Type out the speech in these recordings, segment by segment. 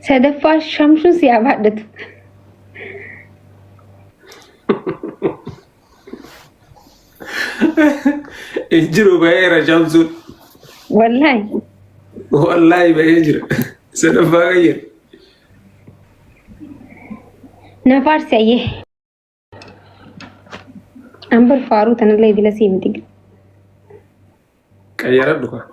Sadaffaa shamshuun si haa baadhatu. Hin jiru baheera shamsuun. Wallaahi. Wallaahi bahee jira. Sadaffaa qayyar. Na faarsi ayyee. An bar faaruu tanallee idila sii miti. Qayyaradhu kaa.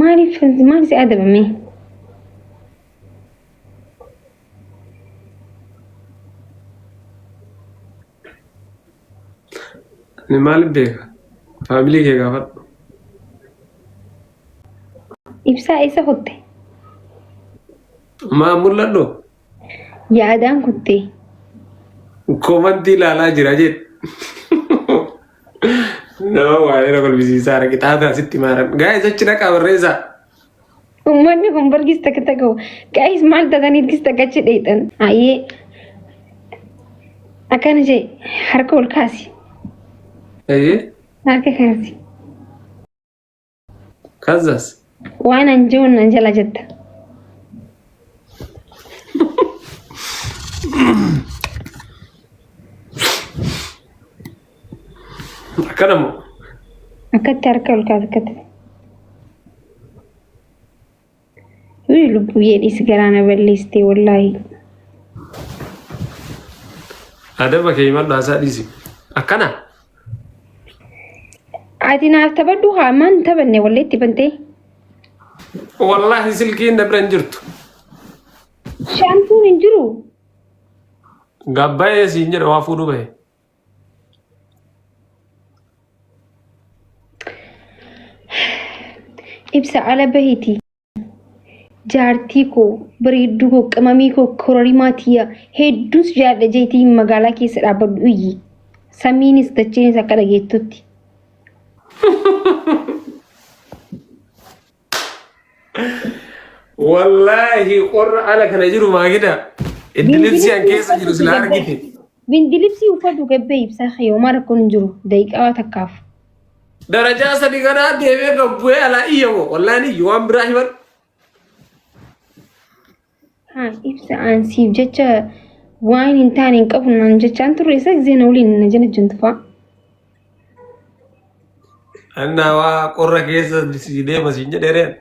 Maaliif maal si adabame? Ani maaliif beeka? Faamilii kee gaafadhu. Ibsaa eessa kutte? Maa mul'adhu? Yaadaan kutte. Komantii ilaalaa jira jedhe. Nama waa'ee na kolfisiisaa jira. Qixaata asitti maaran. Gaa'is achi dhaqaa barreessaa. Uummanni kun bargis takka takka gaa'is maal tataniit gis takka achi dheeyxan. Ayyee akkana jee harka ol kaasi. Eeyyee. Harka kaasi. Kazzas. Waan an jiruun nan jala jetta. Akkana moo? Akkatti harka ol kaasi akkatti. Wii lubbuyyee dhiisi garaa na balleessite wallaahi. Adaba kee himadhu haasaa dhiisi. Akkana? Ati naaf taphadhu haa maan taphanne walleetti bantee. Wallaahi silkiin na bira hin jirtu. Shamsuun hin jiru. Gabbayee siin jedhe waa fuudhuu bahe. Ibsa ala bahiti. Jaartii koo, bareedduu koo, qimamii koo, kororimaa tiyya hedduus jaadha jeetii magaalaa keessa dhaabbadhu iyyi. Samiinis dacheenis akka dhageettutti. Wallaahi qorra ala kana jiru maakida. Iddilibsii an keessa jiru silaa argite. Bindilibsii uffatu gabbee ibsaa kee homaa rakkoon hin jiru daqiiqaa takkaaf. Darajaa sadi kanaa deemee gabbu'ee alaa iyya moo wallaahi iyyu waan biraa himan. Haa ibsa aan siif jecha waan hin taane hin qabu naan jechaan turre isa gisee na waliin na jala jirtu fa'a. Annaa waa qorra keessa si deema siin jedhee reen.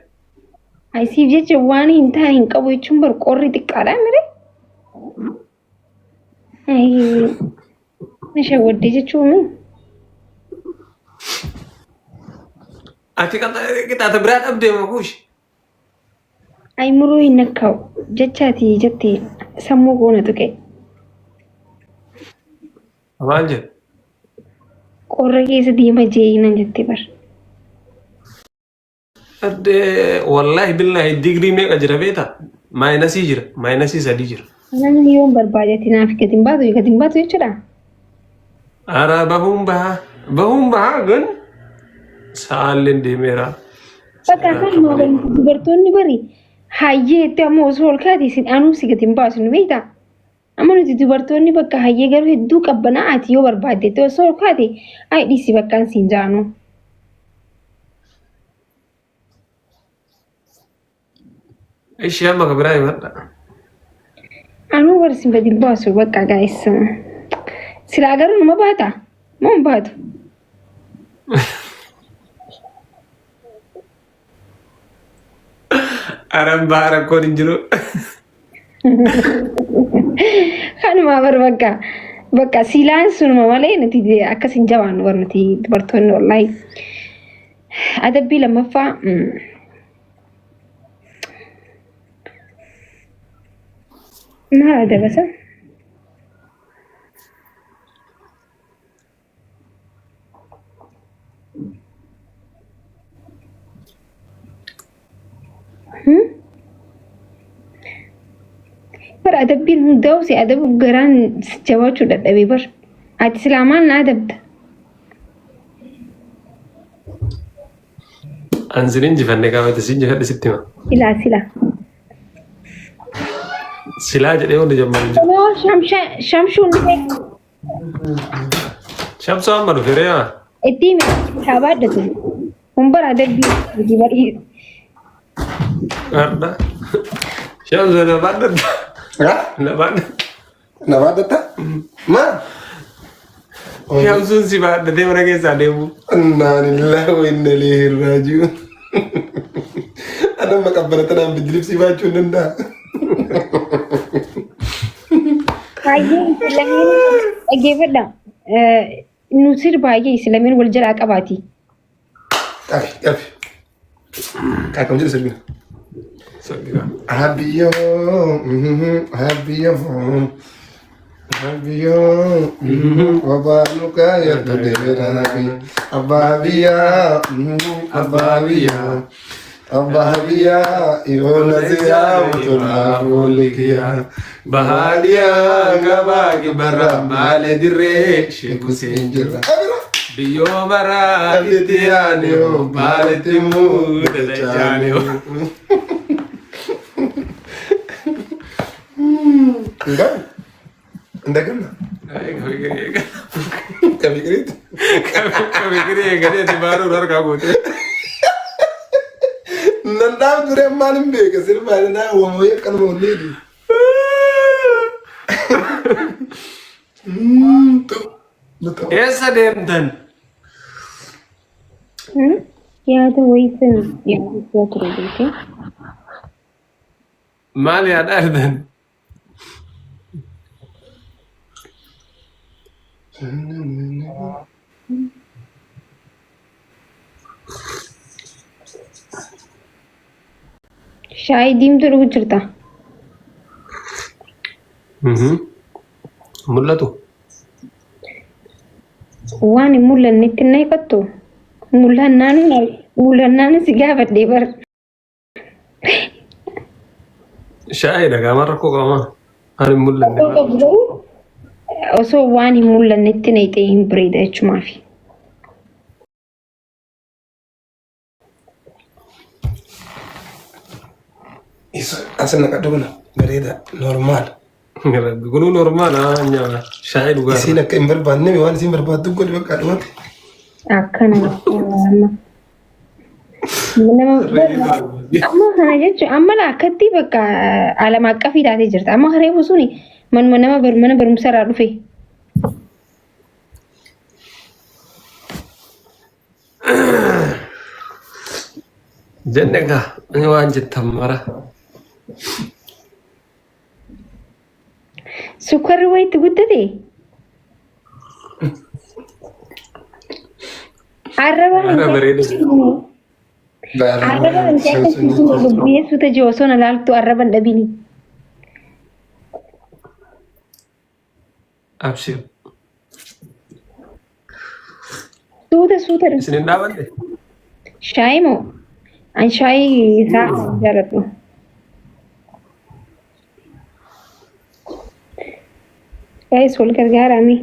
Ay siif jecha waan hin taane hin qabu jechuun bar qorri xiqqaadha mire. Ay na shawwaddee jechuun. Ati qixaata biraa dhabdee moo kuushi? Ayimuroo hin nakkaa'u jecha ati jette sammuu koo na tuqe. Maal jedhu? Qorra keessa deema jee nan jette bar. Addee wallaahi billaahi digirii meeqa jira beektaa? Maayinasii jira. Maayinasii sadii jira. Namni yoon barbaade ati naaf gadi hin baatu gadi hin baatu jechuudha. Ara bahuun bahaa. Bahuun bahaa gan sa'aalleen deemeera. Bakka kan dubartoonni bari hayyee itti amma osoo ol kaate isin anuu si gadi hin baasu ni beektaa? Amma nuti dubartoonni bakka hayyee garuu hedduu qabbanaa ati yoo barbaadde itti osoo ol kaate ay dhiisi bakkaan siin jaanu. Ishee amma ka biraa himadha. Anuu bar sin gadi hin baasu bakka gaa'essa. Silaa garuu numa baata? Moo hin baatu? Aran baha rakkoon hin jiru. Kanumaa bar bakka bakka silaan sunuma malee nuti akkas hin jabaannu bar nuti dubartoonni wallaahi. Adabbii lammaffaa maal adabasa? Bar adabbiin hundaa'u si adabuuf garaan si jabaachuu dadhabee bar. Ati silaa maal na adabda? An sin injifanne gaafate si injifadhe sitti hima. Silaa silaa. Silaa jedhee wanni jammaru hin jiru. Kunoo shamshuun dhufee Shamsuu amma dhufe ree haa? itti hime haa baadhatu. Kun bara adabbii miti barii. Har'a. Shamsuu na baadhadha. Ha? Na baadhadha. Na baadhatta? Maa? Shamsuun si baadhatee mana keessaa deemu. Innaa lillahi wa inna ilayhi raaji'uun. Ana maqabbala tanaan bijilibsii baachuu hin danda'a. Baay'ee isin lameen dhaggeeffadha. Nu sir baay'ee isin lameen wal jalaa qabaati. Qabi qabi. Akkam jedhu sirbina. Abiyyoo abiyyoo abiyyoo obaanuka yadda deerabi abbaa biyyaa abbaa biyyaa abbaa biyyaa yoona siyaa mutulaa fuulli kiyyaa Bahaadiyaa gabaa gibbarra maalee dirree sheekuseen jirra. Biyyoo maraa itti yaanee baaletti muuda dachaanee. Enggak. Enggak. Kami kiri. Kami eegalee ati baaruu harkaa goote. Nan dhaab ture ammaan hin beeka sirbaan naa uumamee akkanuma onnee. Eessa deemtan? Yaada wayiisan yaadachaa ture beekee. Maal yaadaa jirtan? Shaayii diimtuu dhuguu jirta. Mul'atu. Waan hin mul'annetti hin hiiqattu. Mul'annaan mul'annaan si gaafadhee bara. Shaayii dhagaa rakkoo qaba. Waan hin mul'anne. Rakkoo qabu garuu osoo waan hin mul'annetti na hiixee hin bareeda jechuumaafi. Isa as naqadhu kana bareeda normaal. Rabbi kunuu normaal nyaata shaayii dhugaa. Isiin akka hin barbaanne waan isiin barbaaddu godhi bakka dhumate. Akkana amma. Nama amma kana jechuun amma laa akkatti bakka alama akkafii taatee jirta. Amma reefu suni manuma nama mana barumsa irraa dhufe. Jenne gaa ani waan jettan mara. Sukkarri wayitti guddate. Arraba Mara bareeda. Arraba hanqee akkasitti lubbuyyee suuta jiru osoo na laaltu arraba hin dhabini. Abshir. Suuta suuta dhufu. Isin hin dhaabanne? Shaayii moo? An shaayii isaa jaaladhu. Guys wal gargaaraa mee.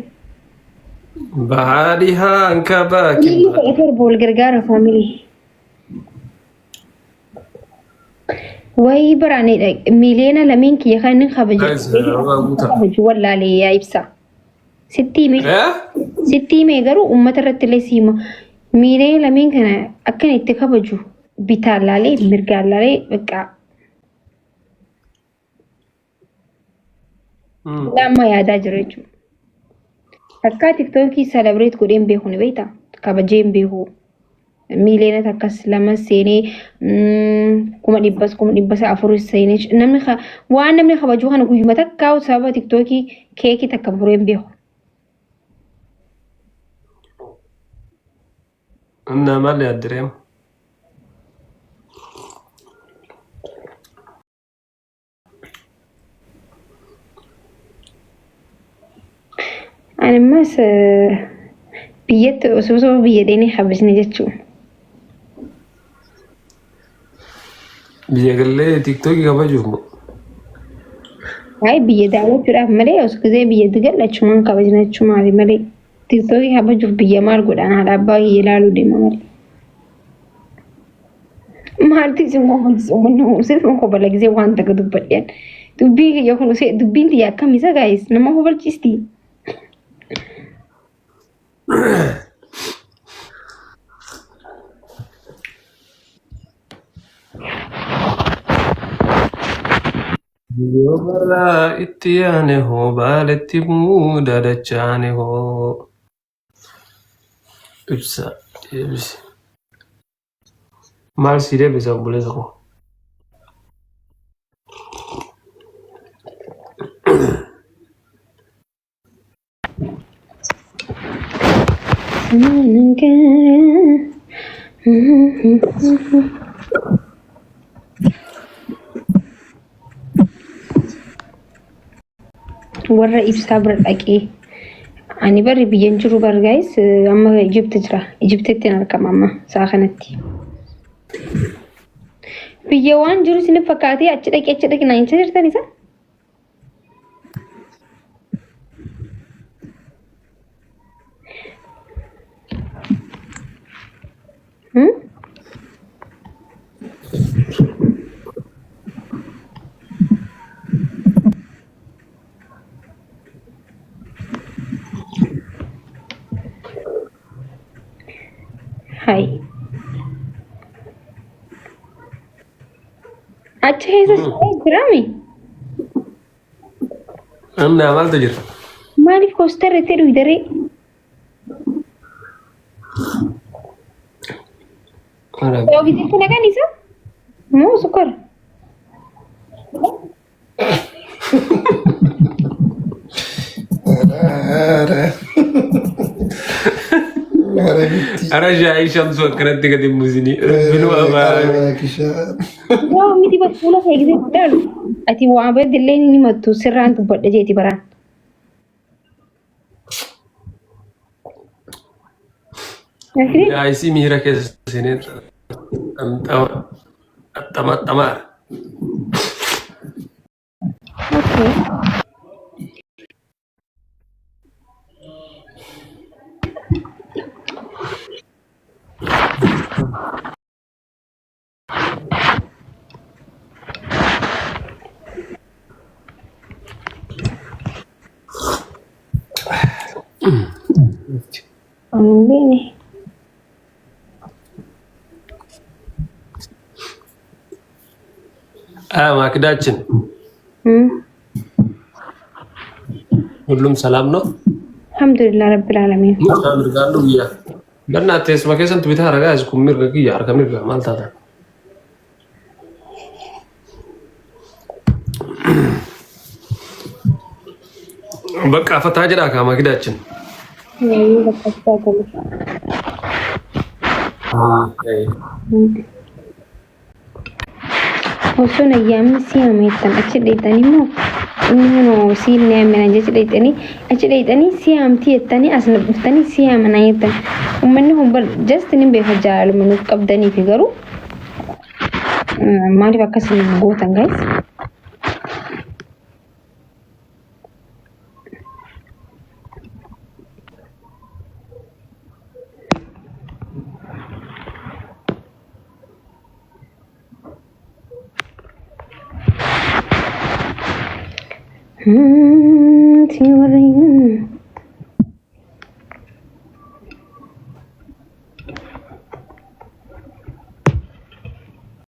Baadii hanka baaki. Miilli 17 wal gargaara faamilii. Wayii biraanidha. Miiliyoona lameen kiyya kan inni kabaju. Guys, rabaa guutaa. Kabaju wallaalee yaa ibsa. Sitti hime. Eh? Sitti hime garuu uummata irratti illee si hima. Miiliyoona lameen kana akkan itti kabaju bitaan laalee mirgaan laalee bakka amma yaadaa jiru jechuudha. Takkaa tiktookii celebrate godhee hin beeku ni beektaa? Kabajee hin beeku. Miiliyoona takkas lama seenee 400,000 400,000 seenee namni waan namni kabajuu kana guyyuma takkaa sababa tiktookii keekii takka muree hin beeku. Innaa maal yaaddireem? Ani ammas biyyatti osoo osoo biyya dheenee habisne jechuudha. Biyya gallee tiiktookii kabajuuf moo? Ay biyya daawwachuudhaaf malee osoo gisee biyyatti galle achumaan kabajna jechumaaf malee tiiktookii kabajuuf biyya maal godhaan haadha abbaa kiyya ilaaluu deema malee. Maaltu isin kofalchise uummanni kun sirrii kofala gisee waan takka dubbadheen. Dubbiin kiyya kun dubbiin tiyya akkam isa gaayis nama kofalchiisti. Yoo barraa itti yaane hoo baaletti muuda dachaane hoo. Ibsa deebisi. Maal sii deebisa obboleessa koo? Warra ibsaa bira dhaqee ani barri biyyan jiru bar guys amma Ijipti jira. Ijiptitti argama amma sa'a kanatti. Biyya waan jiru isin fakkaatee achi dhaqee achi dhaqee naan jechaa jirtan isa? Hmm? Hai. Achi keessa shaayii jiraami? Amma maaltu jira? Maaliif koostarra itti dhuydaree? Oogisitti naqan isa? Moo sukkara? Ara shaayii shamsu akkanatti gadi hin buusinii. Rabbinuu abaare. Yoo miti bakka fuula kee gisee ilaalu ati waa baddillee ni himattu sirraan dubbadha jeeti baraan. Yaa'isii miira keessa seenee xaxamaadha. Okay. Hin beekne. Maakidaachin ሁሉም ሰላም ነው? Alhamdulillah Rabbil Aalamiin. Mucaa mirgaan guyyaa. Bannaa teessuma keessan bitaa ragaa is kun mirga kiyya harka mirga maal taatan? Bakka afataa jedhaa kaa maakidaachin. Wayyee bakka isaa galu. Osoo ayyaamni si hameettan achi dheeyxanii immoo inni hunoo si hin yaamina jechi dheeyxanii achi dheeyxanii si haamtii jettanii as nu dhuftanii si haamana jettan. Uummanni kun bar just ni beeka jaalaluma nuuf qabdanii fi garuu maaliif akkas nu gootan guys? Si warri